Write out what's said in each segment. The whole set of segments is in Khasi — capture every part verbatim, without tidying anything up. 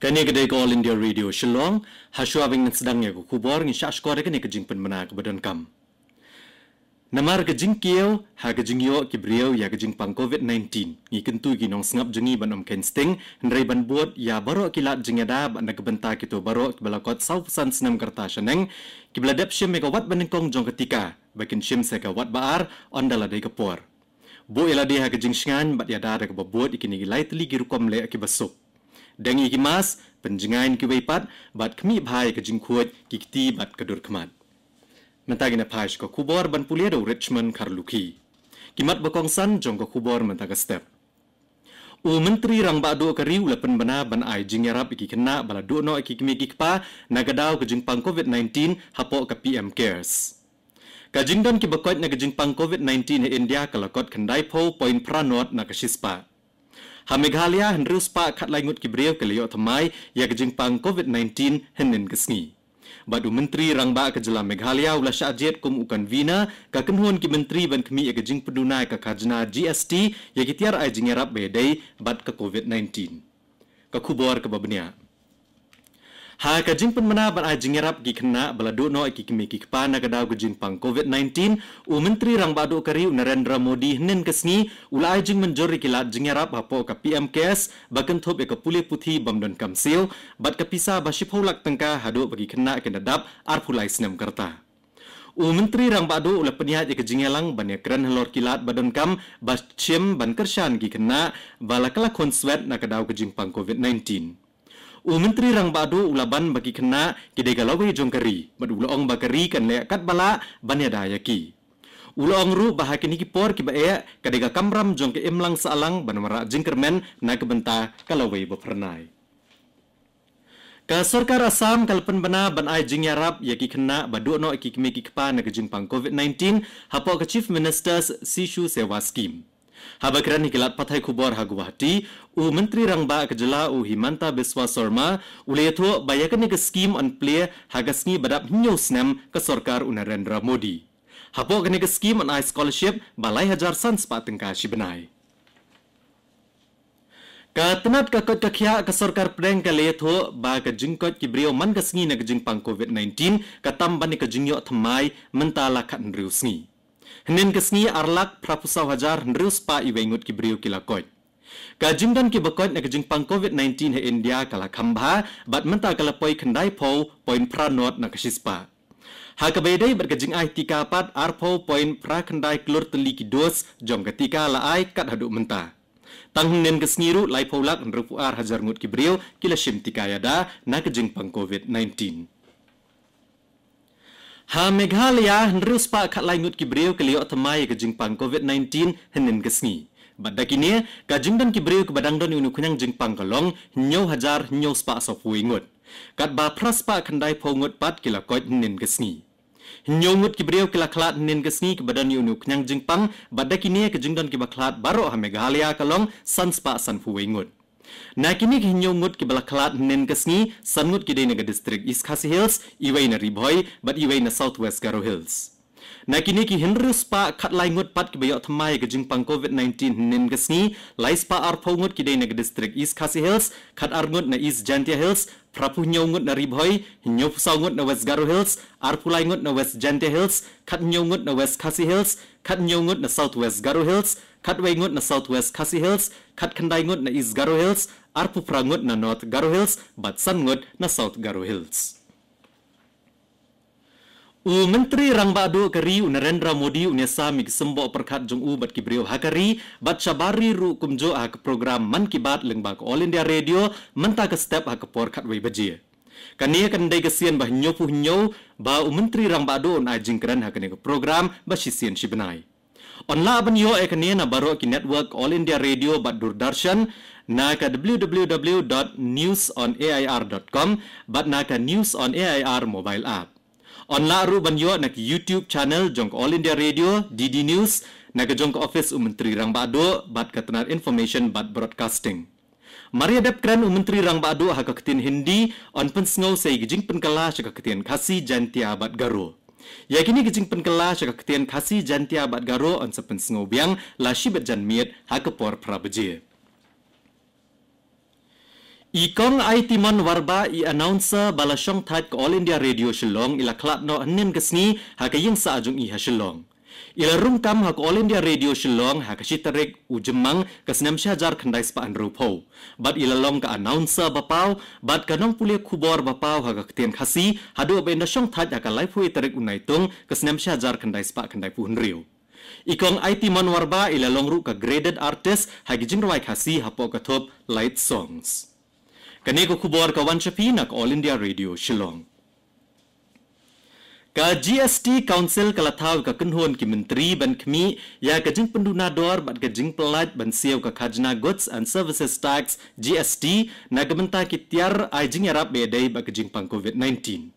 Kane ka dei ka All India Radio Shillong, ha shuwa ban sdang ïa ka khubor ngin shah shkor ïa kane ka jingpynbna kaba donkam. Namar ka jingkiew ha ka jingïoh ki briew ïa ka jingpang COVID nineteen, ngi kyntu ïa ki nongsngap jong ngi ban ym kheiñ sting, hynrei ban bud ïa baroh ki lad jingïada bad na ka bynta kito baroh kiba la kot saw phew san snem ka rta shaneng, kiba la dep shim ïa ka wat banyngkong jong ka tika, ba kin shim sa ka wat ba ar, ynda la dei ka por. Buh ïa lade ha ka jingshngaiñ bad ïada da kaba bud ïa kine ki lai tylli ki rukom leh kiba suk. Deng ïa ki mask, pynjngai na kiwei pat, bad khmih bha ïa ka jingkhuid, ki kti bad ka dur khmat. Mynta ngin ïa phai sha ka khubor ban pule da u Richmond Kharlukhi. Ki mat ba kongsan jong ka khubor mynta ka step. U Myntri Rangbah Duh ka ri u la pynbna ban ai jingïarap ïa ki khynnah ba la duh noh ïa ki kmie ki kpa na ka daw ka jingpang COVID nineteen hapoh ka P M Cares. Ka jingdon kiba koit na ka jingpang COVID nineteen ha India ka la kot khyndai phew point phra nod na ka shispah. Ha Meghalaya, hynriew spah khatlai ngut ki briew ki la ïoh thymmai ïa ka jingpang COVID nineteen hynnin ka sngi. Bad u Myntri Rangbah ka jylla Meghalaya u la shah jied kum u convener ka kynhun ki myntri ban khmih ïa ka jingpynduna ïa ka khajna G S T ïa ki tiar ai jingïarap ba ïadei bad ka COVID nineteen. Ka khubor kaba bniah. Ha ka jingpynbna ban ai jingïarap ïa ki khynnah ba la duh noh ïa ki kmie ki kpa na ka daw ka jingpang COVID nineteen, u Myntri Rangbah Duh ka ri u Narendra Modi hynnin ka sngi u la ai jingmynjur ïa ki lad jingïarap hapoh ka P M Cares ba kynthup ïa ka pule puthi bym donkam siew bad ka pisa ba shiphew lak tyngka haduh ba ki khynnah kin da dap arphew lai snem ka rta. U Myntri Rangbah Duh u la pynïaid ïa ka jingïalang ban ïakren halor ki lad ba donkam ba shim ban kyrshan ïa ki khynnah ba la kylla khun swet na ka daw ka jingpang COVID nineteen. U Myntri Rangbah Duh u la ban ba ki khynnah ki dei ka lawei jong ka ri, bad u la ong ba ka ri kan leh katba lah ban ïada ïa ki. U la ong ruh ba ha kine ki por kiba eh ka dei ka kamram jong ka imlang sahlang ban wanrah jingkyrmen na ka bynta ka lawei ba phyrnai. Ka sorkar Assam ka la pynbna ban ai jingïarap ïa ki khynnah ba duh noh ïa ki kmie ki kpa na ka jingpang COVID nineteen hapoh ka Chief Minister's Sishu Seva Scheme. Haba kren ha ki lad pathai khubor ha Guwahati, u Myntri Rangbah ka jylla u Himanta Biswa Sarma u la ïathuh ba ïa kane ka skhim yn plie ha ka sngi ba dap hynñiew snem ka sorkar u Narendra Modi. Hapoh kane ka skhim yn ai scholarship ba lai hajar san spah tyngka shi bnai. Ka tnat ka koit ka khiah ka sorkar pdeng ka la ïathuh ba ka jingkoit ki briew man ka sngi na ka jingpang COVID nineteen ka tam ban ïa ka jingïoh thymmai mynta la khathynriew sngi. Hynnin ka sngi ar lak phraphew saw hajar hynriew spah iwei ngut ki briew ki la koit. Ka jingdon kiba koit na ka jingpang COVID nineteen ha India ka la kham bha bad mynta ka la poi khyndai phew point phra nod na ka shispah. Ha kaba ïadei bad ka jingai tika pat arphew point phra khyndai klur tylli ki dos jong ka tika la ai kat haduh mynta. Tang hynnin ka sngi ruh laiphew lak hynriewphew ar hajar ngut ki briew ki la shim tika ïada na ka jingpang COVID nineteen. Ha Meghalaya hynriew spah khatlai ngut ki briew ki la ïoh thymmai ïa ka jingpang COVID nineteen hynnin ka sngi. Bad da kine ka jingdon ki briew kiba dang don ïa une u khñiang jingpang ka long hynñiew hajar hynñiew spah sawphew wei ngut. Katba phra spah khyndaiphew ngut pat ki la koit hynnin ka sngi. Hynñiew ngut ki briew ki la khlad hynnin ka sngi kiba don ïa une u khñiang jingpang, bad da kine ka jingdon kiba khlad baroh ha Meghalaya ka long san spah sanphew wei ngut. Na kine ki hynñiew ngut kiba la khlad hynnin ka sngi, san ngut ki dei na ka district East Khasi Hills, iwei na Ri Bhoi bad iwei na South West Garo Hills. Na kine ki hynriew spah khatlai ngut pat kiba ïoh thymmai ïa ka jingpang COVID nineteen hynnin ka sngi, lai spah arphew ngut ki dei na ka district East Khasi Hills, khatar ngut na East Jaintia Hills, phraphew hynñiew ngut na Ri Bhoi, hynñiewphew saw ngut na West Garo Hills, arphew lai ngut na West Jaintia Hills, khathynñiew ngut na West Khasi Hills, khathynñiew ngut na South West Garo Hills, khatwei ngut na South West Khasi Hills, khatkhyndai ngut na East Garo Hills, arphew phra ngut na North Garo Hills, bad san ngut na South Garo Hills. U Myntri Rangbah Duh ka ri u Narendra Modi un ïasam ïa ki symboh pyrkhat jong u bad ki briew ha ka ri bad shabar ri ruh kumjuh ha ka program Mann Ki Baat lyngba ka All India Radio mynta ka step ha ka por khatwei baje. Kane kan dei ka sien ba hynñiewphew hynñiew ba u Myntri Rangbah Duh un ai jingkren ha kane ka program ba shisien shi bnai. Yn lah ban ïoh ïa kane na baroh ki network All India Radio bad Doordarshan na ka w w w dot news on a i r dot com bad na ka News on A I R mobile app. Yn lah ruh ban ïoh na ka YouTube channel jong ka All India Radio, D D News, na ka jong ka office u Myntri Rangbah Duh bad ka tnat Information bad Broadcasting. Mar ïa dep kren u Myntri Rangbah Duh ha ka ktien Hindi, yn pynsngew sa ïa ka jingpynkylla sha ka ktien Khasi, Jaintia bad Garo. Ïa kine ki jingpynkylla sha ka ktien Khasi, Jaintia bad Garo yn sa pynsngew biang la shibit janmiet ha ka por phra baje. I Kong Aitimon Warbah, i announcer ba la shong thait ka All India Radio Shillong, i la khlad noh hynnin ka sngi ha ka ïing sah jong i ha Shillong. I la rung kam ha ka All India Radio Shillong ha ka shi tarik u Jymmang ka snem shi hajar khyndai spah hynriewphew. Bad i la long ka announcer ba paw bad ka nongpule khubor ba paw ha ka ktien Khasi haduh ba in da shong thait ha ka laiphew tarik u Naitung ka snem shi hajar khyndai spah khyndaiphew hynriew. I Kong Aitimon Warbah i la long ruh ka graded artist ha ki jingrwai Khasi hapoh ka thup Light Songs. Kane ka khubor ka wan sha phi na ka All India Radio Shillong. Ka G S T Council ka la thaw ka kynhun ki myntri ban khmih ïa ka jingpynduna dor bad ka jingpyllait ban siew ka khajna Goods and Services Tax, G S T, na ka bynta ki tiar ai jingïarap ba ïadei bad ka jingpang COVID nineteen.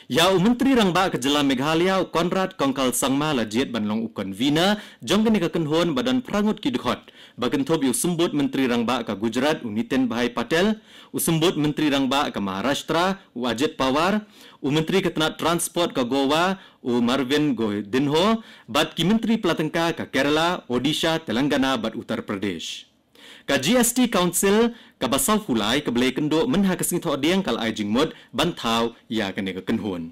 Ïa u Myntri Rangbah ka jylla Meghalaya, u Conrad Kongkal Sangma, la jied ban long u convener jong kane ka kynhun ba don phra ngut ki dkhot, ba kynthup ïa u Symbud Myntri Rangbah ka Gujarat, u Nitin Bhai Patel, u Symbud Myntri Rangbah ka Maharashtra, u Ajit Pawar, u Myntri ka tnat Transport ka Goa, u Marvin Godinho, bad ki Myntri Pla Tyngka ka Kerala, Odisha, Telangana bad Uttar Pradesh. Ka G S T Council kaba sawphew lai kaba la ïakynduh mynha ka sngi Thohdieng ka la ai jingmut ban thaw ïa kane ka kynhun.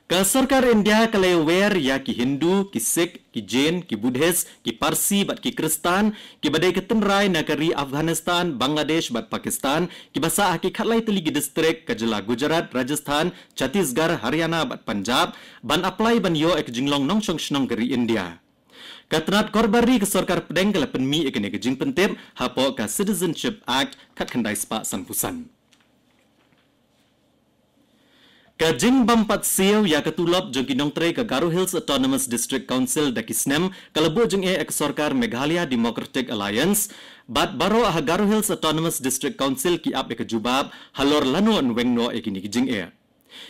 Ka sorkar India ka la ïawer ïa ki Hindu, ki Sikh, ki Jain, ki Buddhist, ki Parsi bad ki Khristan kiba dei ka tynrai na ka ri Afghanistan, Bangladesh bad Pakistan kiba sah ha ki khatlai tylli ki distrik ka jylla Gujarat, Rajasthan, Chhattisgarh, Haryana bad Punjab ban apply ban ïoh ïa ka jinglong nongshong shnong ka ri India. Ka tnat Korbar Ri ka sorkar pdeng ka la pynmih ïa kane ka jingpyntip hapoh ka Citizenship Act khatkhyndai spah sanphew san. Ka jingbym pat siew ïa ka tulop jong ki nongtrei ka Garo Hills Autonomous District Council da ki snem ka la buh jingeh ïa ka sorkar Meghalaya Democratic Alliance bad baroh ha Garo Hills Autonomous District Council ki ap ïa ka jubab halor lano yn weng noh ïa kine ki jingeh.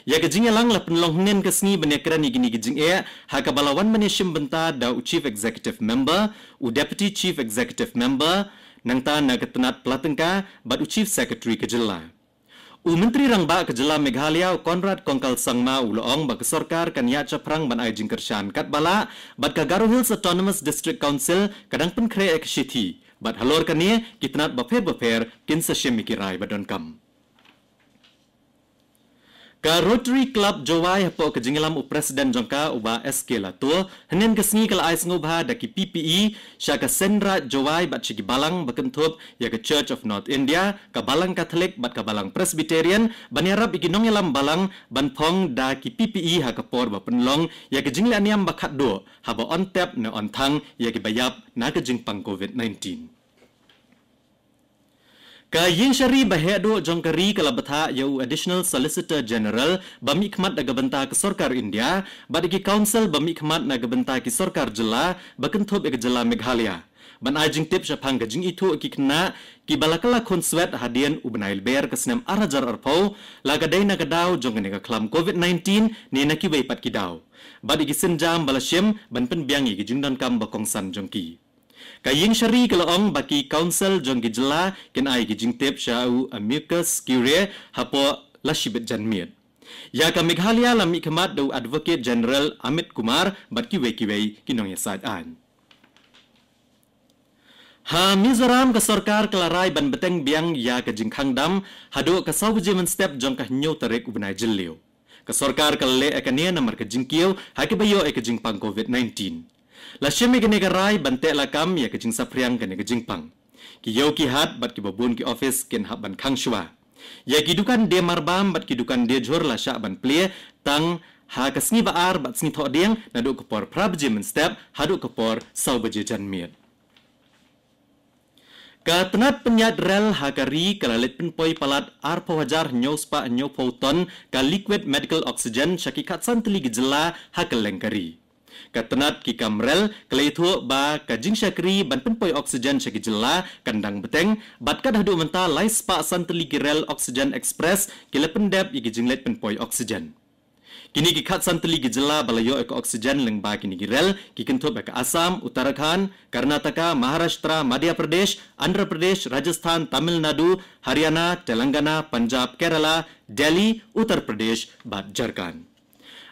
Ïa ka jingïalang la pynlong hynnin ka sngi ban ïakren ïa kine ki jingeh ha kaba la wan ban ïashim bynta da u Chief Executive Member, u Deputy Chief Executive Member, nangta na ka tnat Pla Tyngka bad u Chief Secretary ka jylla. U Myntri Rangbah ka jylla Meghalaya, u Conrad Kongkal Sangma, u la ong ba ka sorkar kan ïaid shaphrang ban ai jingkyrshan katba lah bad ka Garo Hills Autonomous District Council ka dang pynkhreh ïa ka shithi bad halor kane ki tnat bapher bapher kin sa shim ïa ki rai ba donkam. Ka Rotary Club Jowai hapoh ka jingïalam u President jong ka, u Bah S K Lato, hynnin ka sngi ka la ai sngewbha da ki P P E sha ka Seinraij Jowai bad sha ki balang ba kynthup ïa ka Church of North India, ka Balang Katholik bad ka Balang Presbyterian ban ïarap ïa ki nongïalam balang ban phong da ki P P E ha ka por ba pynlong ïa ka jingleh niam ba khatduh haba on tep ne on thang ïa kiba ïap na ka jingpang COVID nineteen. Ka Ïingshari ba heh duh jong ka ri ka la bthah ïa u Additional Solicitor General ba mihkhmat na ka bynta ka sorkar India bad ïa ki Council ba mihkhmat na ka bynta ki sorkar jylla ba kynthup ïa ka jylla Meghalaya ban ai jingtip shaphang ka jingithuh ïa ki khynnah kiba la kylla khunswet hadien u bnai Lber ka snem ar hajar arphew, la ka dei na ka daw jong kane ka khlam COVID nineteen ne na kiwei pat ki daw, bad ïa ki sienjam ba la shim ban pynbiang ïa ki jingdonkam ba kongsan jong ki. Ka Ïingshari ka la ong ba ki Council jong ki jylla kin ai ki jingtip sha u amicus curiae hapoh la shibit janmiet. Ïa ka Meghalaya la mihkhmat da u Advocate General Amit Kumar bad kiwei kiwei ki nongïasaid aiñ. Ha Mizoram ka sorkar ka la rai ban bteng biang ïa ka jingkhang dam haduh ka saw baje mynstep jong ka hynñiew tarik u bnai Jylliew. Ka sorkar ka la leh ïa kane namar ka jingkiew ha kiba ïoh ïa ka jingpang COVID nineteen. La shim ïa kane ka rai ban teh lakam ïa ka jingsaphriang kane ka jingpang. Ki ïew ki hat bad kiba bun ki ophis kin hap ban khang shuwa. Ïa ki dukan die marbam bad ki dukan die jhur la shah ban plie tang ha ka sngi ba ar bad sngi Thohdieng naduh ka por phra baje mynstep haduh ka por saw baje janmiet. Ka tnat pynïaid rel ha ka ri ka la leit pynpoi palat arphew hajar hynñiew spah hynñiewphew ton ka liquid medical oxygen sha ki khatsan tylli ki jylla ha kylleng ka ri. Ka tnat ki kam rel ka la ïathuh ba ka jingshakri ban pynpoi oxygen sha ki jylla kan dang bteng bad kat haduh mynta lai spah san tylli ki rel oxygen express ki la pyndep ïa ki jingleit pynpoi oxygen. Kine ki khatsan tylli ki jylla ba la ïoh ïa ka oxygen lyngba kine ki rel ki kynthup ïa ka Assam, Uttarakhand, Karnataka, Maharashtra, Madhya Pradesh, Andhra Pradesh, Rajasthan, Tamil Nadu, Haryana, Telangana, Punjab, Kerala, Delhi, Uttar Pradesh bad Jharkhand.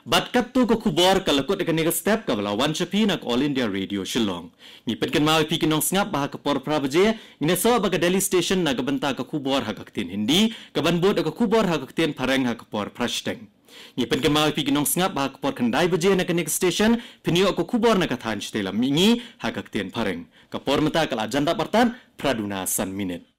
Bad katto ka khubor ka la kut ha kane ka step kaba la wan sha phi na ka All India Radio Shillong. Ngi pynkynmaw ïa phi ki nongsngap ba ha ka por phra baje ngin ïasoh bad ka Delhi Station na ka bynta ka khubor ha ka ktien Hindi, kaban bud ïa ka khubor ha ka ktien Phareng ha ka por phra shiteng. Ngi pynkynmaw ïa phi ki nongsngap ba ha ka por khyndai baje na kane ka station phin ïoh ka khubor na ka thaiñ shatei lam mihngi ha ka ktien Phareng. Ka por mynta ka la jan dap artat phra duna san minit.